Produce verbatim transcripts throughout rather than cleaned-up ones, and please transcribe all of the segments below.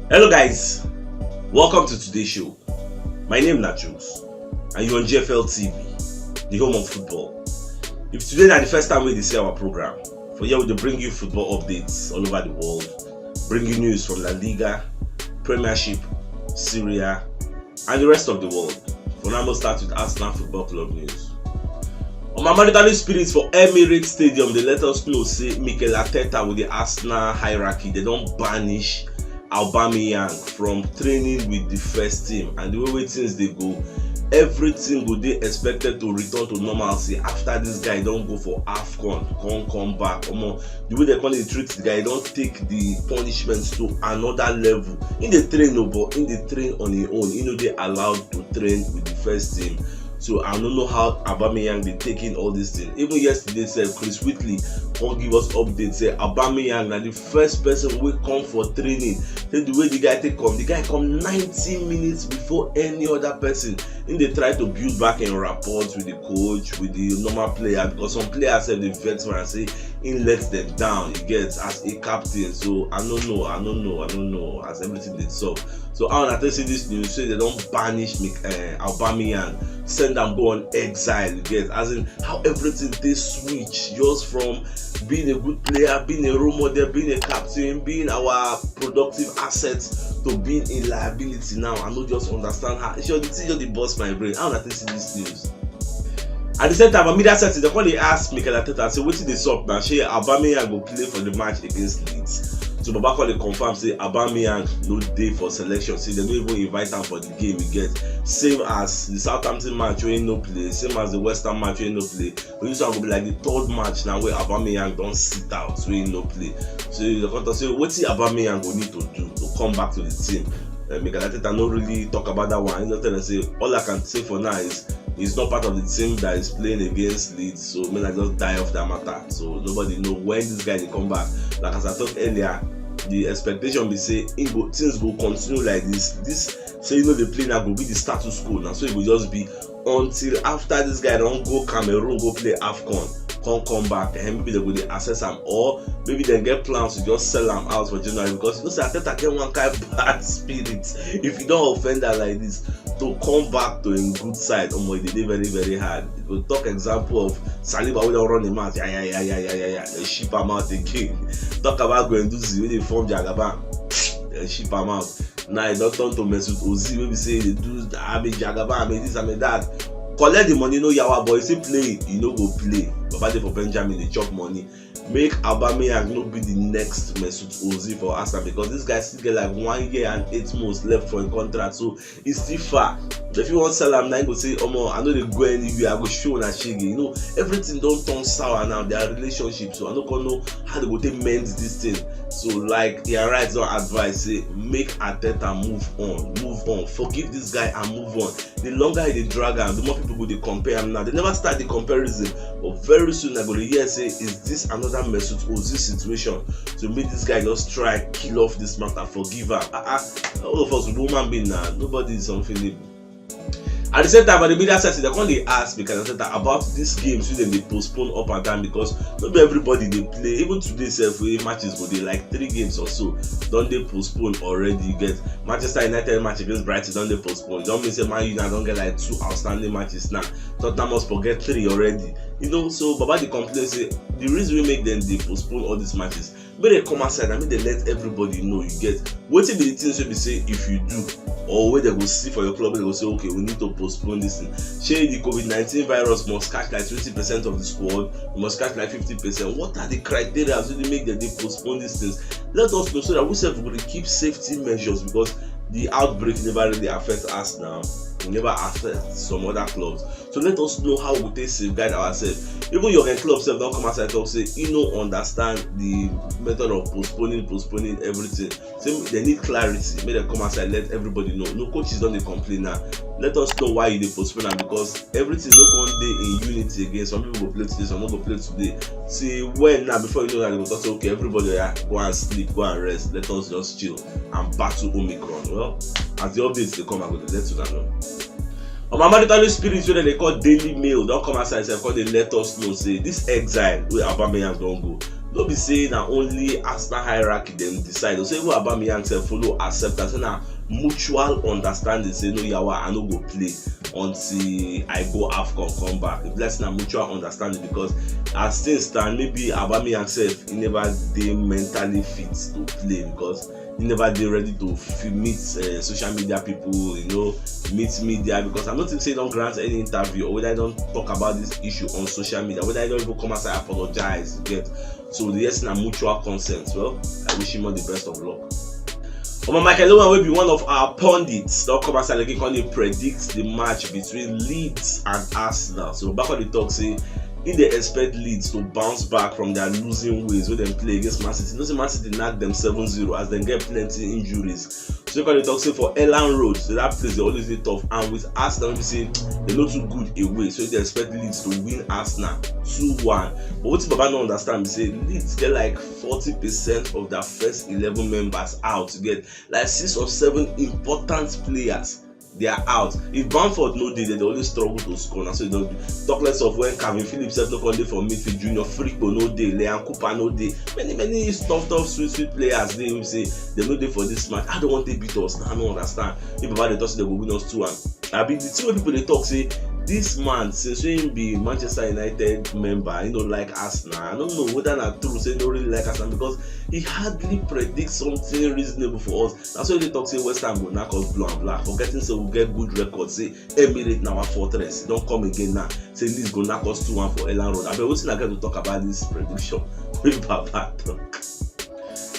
Hello guys, welcome to today's show. My name na Jules and you're on G F L T V, the home of football. If today na the first time wey you dey see our program, for here we dey bring you football updates all over the world, bring you news from La Liga, Premiership, Serie A, and the rest of the world. For now, we'll start with Arsenal Football Club news. On my monetary spirits for Emirates Stadium, they let us know say Mikel Arteta with the Arsenal hierarchy, they don't banish Aubameyang from training with the first team, and the way wey things dey go, everything go dey expected to return to normalcy after this guy don go for AFCON, come come back. Omo, the way they come dey treat the guy, don take the punishment to another level. He dey train o, but he dey train on his own. He no dey allowed to train with the first team. So I no know how Aubameyang dey take in all this thing. Even yesterday sef, Chris Whitley come give us update say Aubameyang na the first person wey come for training. Say the way the guy take come, the guy come ninety minutes before any other person. He dey try to build back in rapport with the coach, with the normal player, because some players sef dey vex when I say he let them down. He gets as a captain. So I no know, I no know, I no know as everything dey solve. So how una take see this news? Say they don banish Mik- uh, Aubameyang, send am go on exile. You get as in how everything dey switch just from being a good player, being a role model, being a captain, being our productive asset to being a liability now. I no just understand how. It's just the thing just dey burst my brain. How una take see this news? At the same time, media setting, they come dey ask Mikel Arteta say wetin dey sup na, shey Aubameyang go play for the match against Leeds? So Baba come dey confirm say Aubameyang no dey for selection, say dem no even invite am for the game. You get, same as the Southampton match wey he no play, same as the West Ham match wey he no play. But this one go be like the third match now wey Aubameyang don sit out, wey he no play. So you come talk say wetin Aubameyang go need to do to come back to the team. Uh, Mikel Arteta no really talk about that one. He just tell them say all I can say for now is he's not part of the team that is playing against Leeds, so may I just die off that matter. So nobody know when this guy dey come back. Like as I talk earlier, the expectation be say he go, things go continue like this. This say you know the play now go be the status quo now, so it go just be until after this guy don go Cameroon go play AFCON, come come back, and maybe they go dey assess am, or maybe dem get plans to just sell am out for January, because you know say Arteta get one kind bad spirit. If you don offend am like this, to come back to him good side, omo, e dey dey very very hard. You go talk example of Saliba wey don run him mouth, yeah yeah yeah yeah yeah yeah yeah, dem ship am out again. Talk about Guendouzi wey dey form Jagaban, dem ship am out. Now e don turn to Mesut Ozil wey be say e dey do, I'm a Jagaban, I'm a this, I'm a that. Collect the money, no yawa, but you still play, you no go play. Baba dey for Benjamin dey chop money. Make Aubameyang no be the next Mesut Ozil for Arsenal, because this guy still get like one year and eight months left for him contract, so e still far. If you wan sell am, na him go say, "Omo, I no dey go anywhere. I go show una shege." You know, everything don turn sour now. Their relationship, so I no come know how they go take mend this thing. So like their rights don advise say make Arteta move on, move on, forgive this guy and move on. The longer he dey drag am, the more people go dey compare am now. They never start the comparison, but very soon I go dey hear say, "Is this another Mesut Ozil situation?" So make this guy just try kill off this matter, forgive am. Ah ah, all of us be human being na, nobody is unfeelable. At the same time, at the media setting, they come dey ask Mikel Arteta about these games wey dem dey postpone up and down, because no be everybody dey play. Even today sef, wey matches go dey, like three games or so don dey postponed already. You get, Manchester United match against Brighton don dey postponed. Don mean say Man U now don get like two outstanding matches now. Tottenham Hotspur get three already. You know, so Baba dey complain say the reason wey make dem dey postpone all these matches, make dem come outside and make dem let everybody know. You get, wetin be the things wey be say if you do, or wey dem go see for your club, dem go say, "Okay, we need to postpone this thing." Shey the COVID nineteen virus must catch like twenty percent of the squad? It must catch like fifty percent? What are the criteria wey dey make dem dey postpone these things? Let us know, so that we sef go dey keep safety measures, because the outbreak never really affect us now. E never affect some other clubs. So let us know how we take safeguard ourselves. Even Jurgen Klopp sef don come outside talk say he no understand the method of postponing, postponing everything. Say they need clarity. Make dem come outside, let everybody know. No, coaches don dey complain now. Let us know why you dey postpone am, because everything no come dey in unity again. Some people go play today, some no go play today. Say when now, before you know that, they go talk say, "Okay, everybody, yeah, go and sleep, go and rest. Let us just chill and battle Omicron." Well, as the updates dey come, I go dey let una know. On my monetary spirit wey dem dey call Daily Mail don come outside sef, come dey let us know say this exile wey Aubameyang don go, No be say na only Arsenal hierarchy dem decide. So even Aubameyang sef follow accept am, say na mutual understanding, say no yawa, I no go play until I go AFCON come back. E be like say na mutual understanding, because as things stand, maybe Aubameyang sef, he never dey mentally fit to play, because he never dey ready to fit meet uh, social media people, you know, meet media, because I don't think say he don grant any interview, or whether he don talk about this issue on social media, whether he don even come outside apologize, you get. So the yes na mutual consent. Well, I wish him all the best of luck. Omo, Michael Owen, wey be one of our pundits, don come outside again, come dey predict the match between Leeds and Arsenal. So back on the talk say, if they expect Leeds to bounce back from their losing ways wey dem play against Man City, you know say Man City knock them seven zero as dem get plenty injuries. So you can talk say for Elland Road, so that place dey always dey tough. And with Arsenal, we say they no too good away, so they expect Leeds to win Arsenal two one. But wetin Baba no understand be say Leeds get like forty percent of their first eleven members out. You get, like, six or seven important players, they are out. If Bamford no dey, they dey always struggle to score. Na so e don be. Talk less of when Calvin Phillips sef no come dey for midfield, Junior Firpo no dey, Leon Cooper no dey. Many, many tough, tough, sweet, sweet players dey wey say they no dey for this match. I don't want to beat us. I don't understand. If Baba dey talk say they go win us two one. I be the thing wey people dey talk say this man, since wey he be Manchester United member, he no like Arsenal. I don't know whether na true say he no really like Arsenal, because he hardly predict something reasonable for us. Na so he dey talk say West Ham go knock us blue and black, forgetting say we get good record, say Emirates na our fortress. He don come again now, say Leeds go knock us two one for Elland Road. Abeg, wetin I get to talk about this prediction wey Baba talk?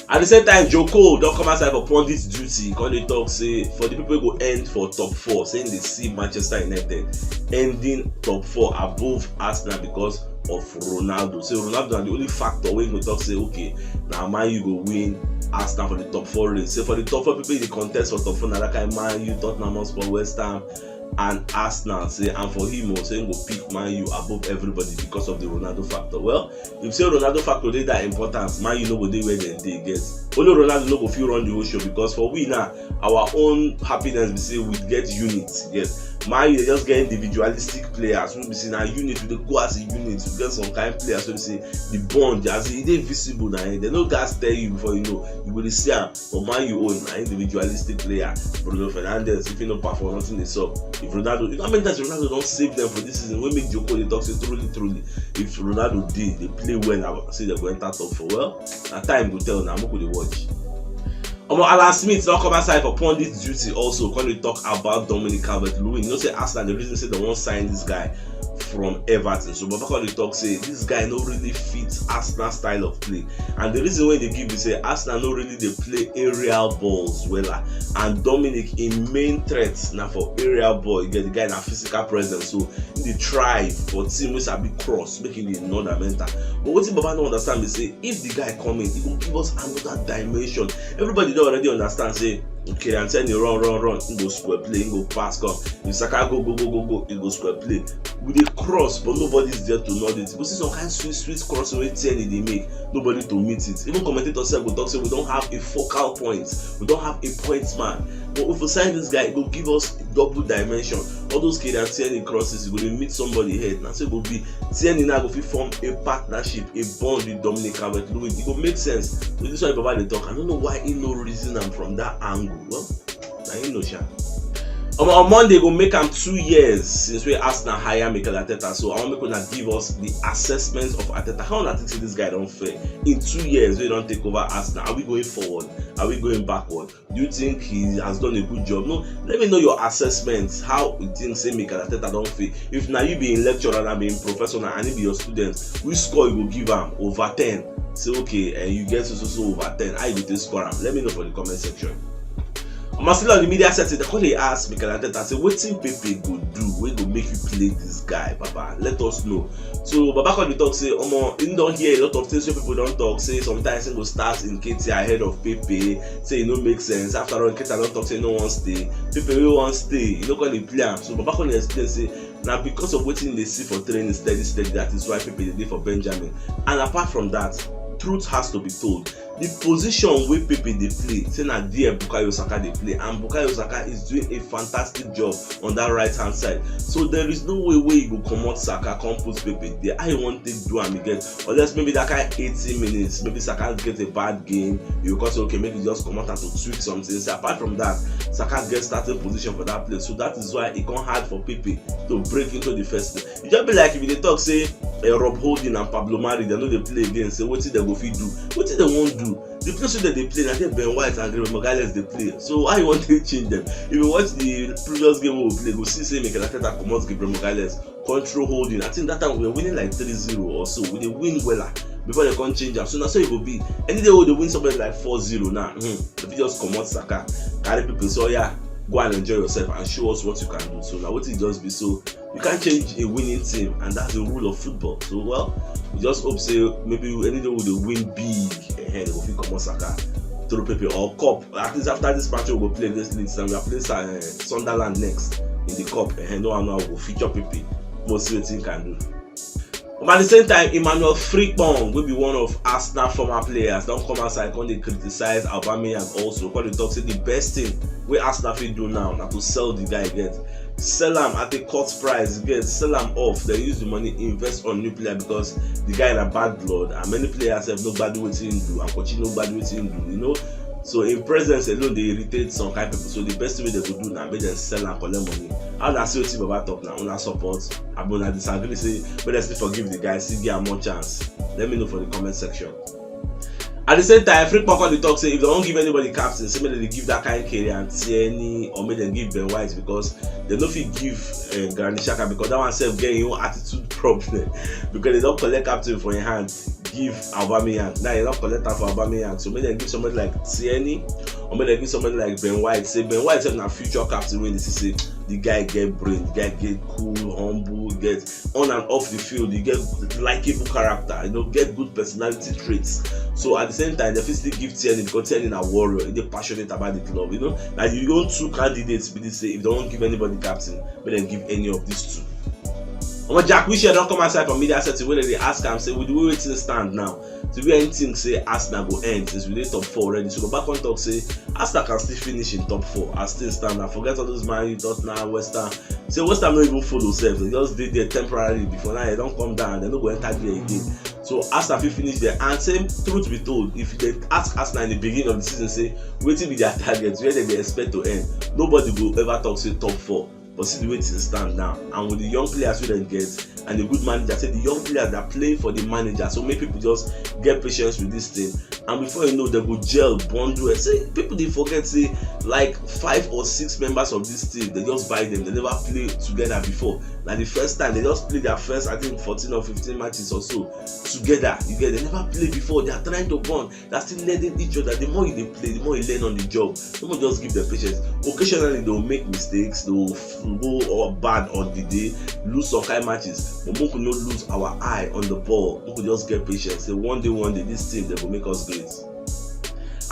At the same time, Joe Cole don come outside for pundit duty, come dey talk say for the people wey go end for top four, saying they see Manchester United ending top four above Arsenal because of Ronaldo. Say Ronaldo na the only factor wey go talk say, okay, na Man U go win Arsenal for the top four race. Say for the top four people in the contest for top four, na that kind Man U, Tottenham Hotspur, West Ham, and Arsenal. Say, and for him, oh, say he go pick Man U above everybody because of the Ronaldo factor. Well, if say Ronaldo factor dey that important, Man U no go dey where dem dey get. Only Ronaldo no go fit run the whole show, because for we now, our own happiness be say we get unit. Yes, Man U dey just get individualistic players. We be say na unit, we dey go as a unit. We get some kind players wey be say the bond, as e dey visible na, eh, they no gats tell you before you know. You go dey see am. For Man U own, na individualistic player. Bruno Fernandes, if he no perform, nothing dey sup. If Ronaldo, you know how many times Ronaldo don save them for this season? Wey make Joe Cole dey talk say truly, truly, if Ronaldo dey, dey play well, I say they go enter top four. Well, na time go tell. Na make we dey watch. Omo, Alan Smith don come outside for pundit duty also, come dey talk about Dominic Calvert-Lewin. You know say Arsenal, the reason say they wan sign this guy from Everton. So Baba come dey talk say this guy no really fit Arsenal style of play. And the reason wey they give is say Arsenal no really dey play aerial balls wella. And Dominic, im main threat na for aerial ball. You get, the guy na physical presence. So he dey try for team wey sabi cross, make him dey nod am enter. But wetin Baba no understand be say if the guy come in, he go give us another dimension. Everybody don already understand say Kylian Tierney run, run, run, he go square play, he go pass come. If Saka go, go, go, go, go, he go square play. We dey cross, but nobody is there to nod it. You go see some kind sweet, sweet crossing wey Tierney dey make, nobody to meet it. Even commentators sef go talk say we don have a focal point, we don have a point man. But if we sign this guy, he go give us double dimension. All those Kylian Tierney crosses, he go dey meet somebody head. Na so e go be. Tierney now go fit form a partnership, a bond with Dominic Calvert-Lewin. E go make sense. So this one Baba dey talk. I don't know why he no reason am from that angle. Well, na him know sha. Omo, on Monday go make am two years since wey Arsenal hire Mikel Arteta. So I wan make una give us the assessment of Arteta. How una think say this guy don fare in two years wey he don take over Arsenal? Are we going forward? Are we going backward? Do you think he has done a good job? No, let me know your assessment. How you think say Mikel Arteta don fare? If na you be im lecturer and be im professor na, and he be your student, which score you go give am over ten? Say, okay, eh, you get so, so, so over ten. How you go take score am? Let me know for the comment section. Omo, still on the media setting, they come dey ask Mikel Arteta say, wetin Pepe go do wey go make you play this guy, Baba? Let us know. So Baba come dey talk say, omo, he don hear a lot of things wey people don talk, say sometimes he go start Nketiah ahead of Pepe, say e no make sense. After all, Nketiah don talk say he no wan stay. Pepe wey wan stay, he no come dey play am. So Baba come dey explain say na because of wetin he dey see for training steady, steady, that is why Pepe dey dey for Benjamin. And apart from that, truth has to be told. The position wey Pepe dey play, say na there Bukayo Saka dey play, and Bukayo Saka is doing a fantastic job on that right hand side. So there is no way wey you go comot Saka, come put Pepe there. How you wan take do am again? Unless maybe that kind eighty minutes, maybe Saka get a bad game, you go say, okay, make you just comot am to tweak something. So apart from that, Saka get starting position for that place. So that is why e come hard for Pepe to break into the first place. E just be like if you dey talk say, eh, Rob Holding and Pablo Mari, dem no dey play again, say wetin dem go fit do? Wetin dem wan do? The place wey dem dey play, na there Ben White and Gabriel Magalhaes dey play. So how you wan take change dem? If you watch the previous game wey we play, you go see say Mikel Arteta comot Gabriel Magalhaes, control Holding. I think that time we were winning like three zero or so. We dey win wella before dem come change am. So na so e go be. Any day wey dem win somebody like four zero now, hmm, dem fit just comot Saka, carry people say, oya, go and enjoy yourself and show us what you can do. So na wetin e just be. So you can't change a winning team, and that's the rule of football. So, well, we just hope say maybe any day wey dem win big, eh, dem go fit comot Saka, throw Pepe or cup. At least after this match wey we go play against Leeds, and we are playing, eh, Sunderland next in the cup. Eh, no one know how we go feature Pepe. We'll see wetin he can do. But at the same time, Emmanuel Frimpong, wey be one of Arsenal former players, don come outside come dey criticize Aubameyang also. Come dey talk say the best thing wey Arsenal fit do now na to sell the guy, get, sell am at a cut price, get, sell am off, then use the money invest on new player, because the guy na bad blood, and many players sef no gbadu wetin he do, and Pochettino no gbadu wetin he do, you know. So im presence alone dey irritate some kind people. So the best thing wey dem go do na make dem sell am, collect money. How una see wetin Baba talk now? Una support? Abi una disagree say make dem still forgive the guy, still give am more chance? Let me know for the comment section. At the same time, Frimpong come dey talk say if dem wan give anybody captain, say make dem dey give that kind Kieran Tierney, or make dem give Ben White, because dem no fit give, eh, Granit Xhaka, because that one sef get im own attitude problem, because dem don collect captain for im hand, give Aubameyang. Now dem don collect am for Aubameyang, so make dem give somebody like Tierney, or make dem give somebody like Ben White. Say Ben White sef na future captain wey dey see say the guy get brain, the guy get cool, humble, get on and off the field, you get likable character, you know, get good personality traits. So at the same time, dem fit still give Tierney, because Tierney na warrior, he dey passionate about the club, you know. Na the only two candidates be this, say if dem wan give anybody captain, make dem give any of these two. Omo, Jack Wilshere don come outside for media setting wey dem dey ask am say, with the way things stand now, do you really think say Arsenal go end, since we dey top four already? So Baba come talk say Arsenal can still finish in top four as things stand now. Forget all those Man U, Tottenham, West Ham. Say West Ham no even follow sef. Dem just dey there temporarily before, now dem don come down. Dem no go enter there again. So Arsenal fit finish there. And same, truth be told, if dem ask Arsenal in the beginning of the season say wetin be their target, where dem dey expect to end, nobody go ever talk say top four. But see the way things stand now, and with the young players wey dem get, and a good manager, say the young players that play for the manager. So make people just get patience with this thing, and before you know, dem go gel, bond well. Say people dey forget say, like, five or six members of this team, dem just buy dem, dem never play together before. Na the first time, dem just play their first, I think, fourteen or fifteen matches or so together. You get, dem never play before. They are trying to bond. They are still learning each other. The more you dey play, the more you learn on the job. No more just give dem patience. Occasionally they will make mistakes, they will f-, go all bad on the day, lose some kind matches, but make we no lose our eye on the ball. Make we just get patience. Say one day, one day, this team, dem go make us great.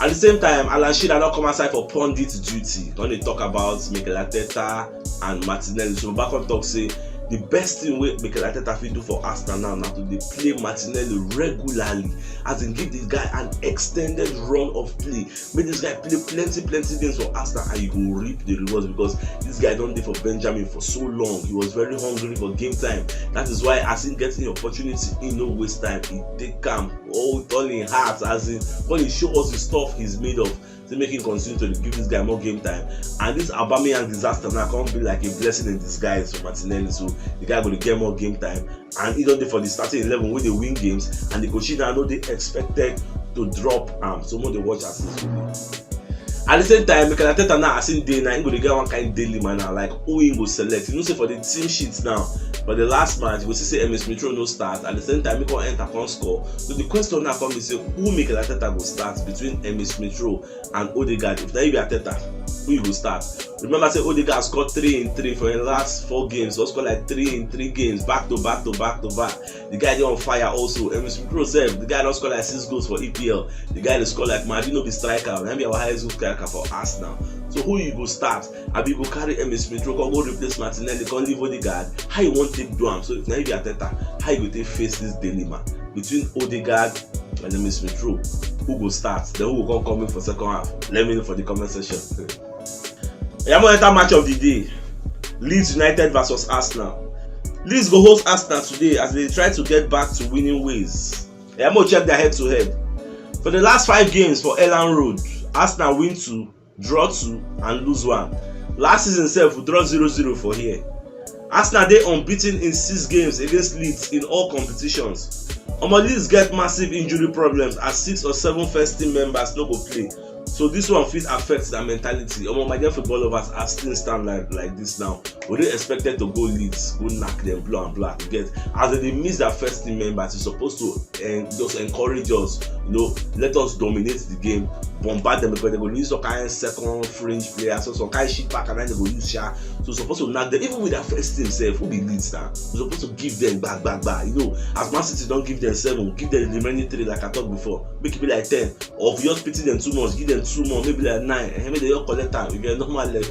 At the same time, Alan Shearer don come outside for pundit duty, come dey talk about Mikel Arteta and Martinelli. So Baba come talk say the best thing wey Mikel Arteta fit do for Arsenal now na to dey play Martinelli regularly, as in give the guy an extended run of play. Make this guy play plenty, plenty games for Arsenal, and you go reap the rewards, because this guy don dey for Benjamin for so long. He was very hungry for game time. That is why, as he get the opportunity, he no waste time. He take am all with all him heart, as in, when he show us the stuff he's made of, to make him continue to give this guy more game time. And this Aubameyang disaster now come be like a blessing in disguise for Martinelli. So the guy go dey get more game time, and he don dey for the starting eleven wey dey win games, and the coach now no dey expected to drop am. So make we dey watch as things go be. At the same time, Mikel Arteta now, as him dey now, him go dey get one kind dilemma now, like, who him go select. You know say for the team sheet now, for the last match, you go see say Emile Smith Rowe no start. At the same time, he come enter, come score. So the question now come be say, who Mikel Arteta go start between Emile Smith Rowe and Odegaard? If na you be Arteta, who you go start? Remember say Odegaard scored three in three for the last four games. He scored like three in three games, back to back to back to back. The guy dey on fire also. Emile Smith Rowe sef, the guy don score like six goals for E P L. The guy dey score like mad. He no be striker. Na him be our highest goal striker for Arsenal. So who you go start? Abi you go carry Emile Smith Rowe come go replace Martinelli, come leave Odegaard? How you wan take do am? So if na you be Arteta, how you go take face this dilemma between Odegaard and Emile Smith Rowe? who go start, then who go come come in for second half? Let me know for the comment section. Oya, mo enter match of the day. Leeds United versus Arsenal. Leeds go host Arsenal today as they try to get back to winning ways. Oya, mo check their head to head. For the last five games for Elland Road, Arsenal win two, draw two, and lose one. Last season sef, we draw zero zero for here. Arsenal dey unbeaten in six games against Leeds in all competitions. Omo, Leeds get massive injury problems as six or seven first team members no go play. So this one fit affect their mentality. Omo, my dear football lovers, as things stand like, like this now, we dey expected to go Leeds, go knack them blow and black. You get, as they dey miss their first team members, it's supposed to and just encourage us, you know, let us dominate the game, bombard them, because they go use some kind second fringe players, so some kind shit back, and then they go use sha. So supposed to knock them, even with their first team sef, who be Leeds now? We supposed to give them back, back, back. You know, as Man City don give them seven, give them the remaining three, like I talked before, make it be like ten. Or if you just pity them too much, give them two more, maybe like nine. And maybe they all collect time if you're normal level.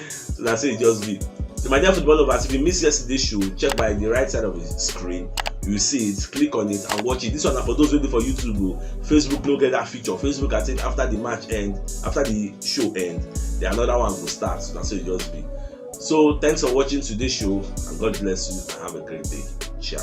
So that's it, just be. So my dear football lovers, if you miss yesterday's show, check by the right side of the screen. You see it, click on it and watch it. This one na for those waiting for YouTube. Oh. Facebook no get that feature. Facebook, I think after the match end, after the show end, the another one will start. So that's what it just be. So thanks for watching today's show and God bless you and have a great day. Ciao.